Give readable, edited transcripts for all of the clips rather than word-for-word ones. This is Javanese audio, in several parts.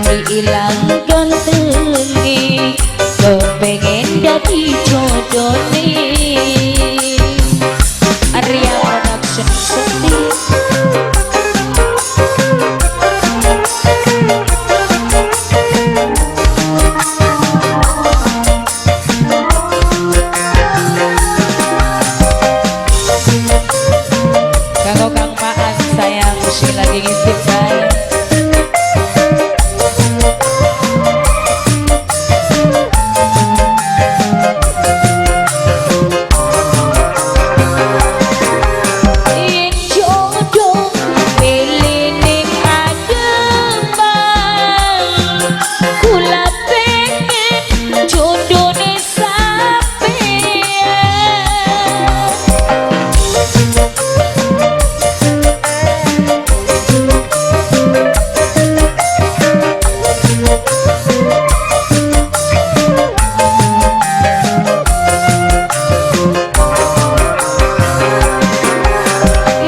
Beli ilang gantenge, kepengen dadi jodone. Arya Production Sekti. Kanggo Kang Maan sayang sing lagi ngintip bae. Yen jodoh milih ning ademan, kula pengen jodone sampean.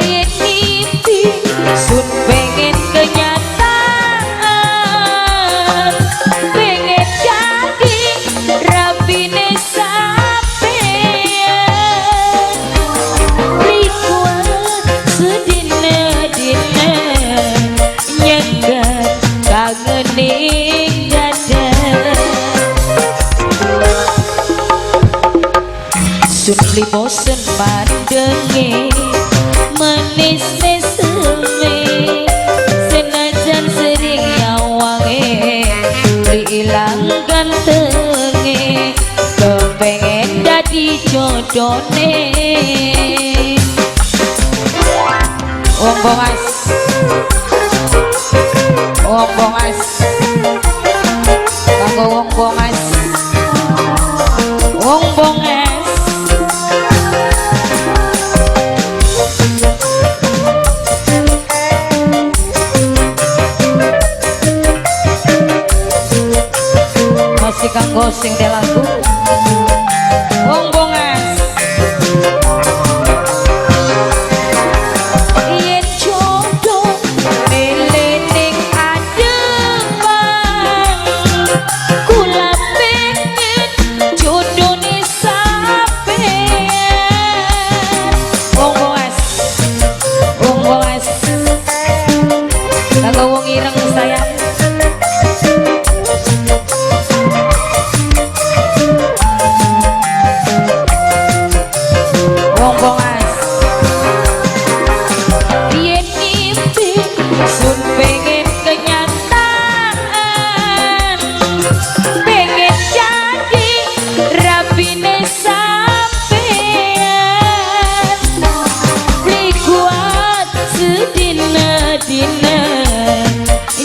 Yen mimpi sun pengen kenyataan, pengen jadi rabine sampean. Likuat sedina-dina nyegat kangen ning dada. Sun beli bosen mandenge manis meseme, senajan sering nyawange beli ilang gantenge, kepengen dadi jodone. Wong bongas, wong bongas, kanggo wong bongas, wong bongas. Masih kanggo sing lagu wong bongas. Yen jodoh milih ning adepan, kula pengen jodone sampean. Wong bongas, wong bongas, kanggo wong ireng sayang. Wong bongas. Yen mimpi sun pengen kenyataan, pengen jadi rabine sampean. Beli kuat sedina-dina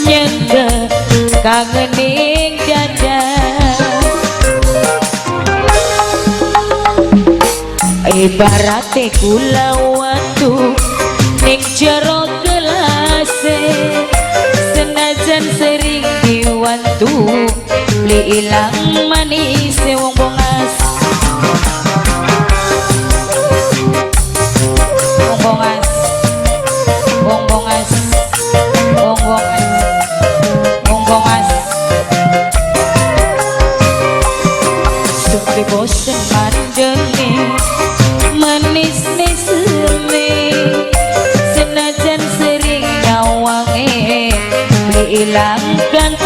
nyengke kangen ning dada. Ibarate kula watu ning jero kelase, senajan sering diwantu beli ilang manis wong bongas. Wong bongas, wong bongas, wong bongas, wong bongas. Supi bosen mandenge manis meseme, senajan sering nyawange beli ilang ganteng.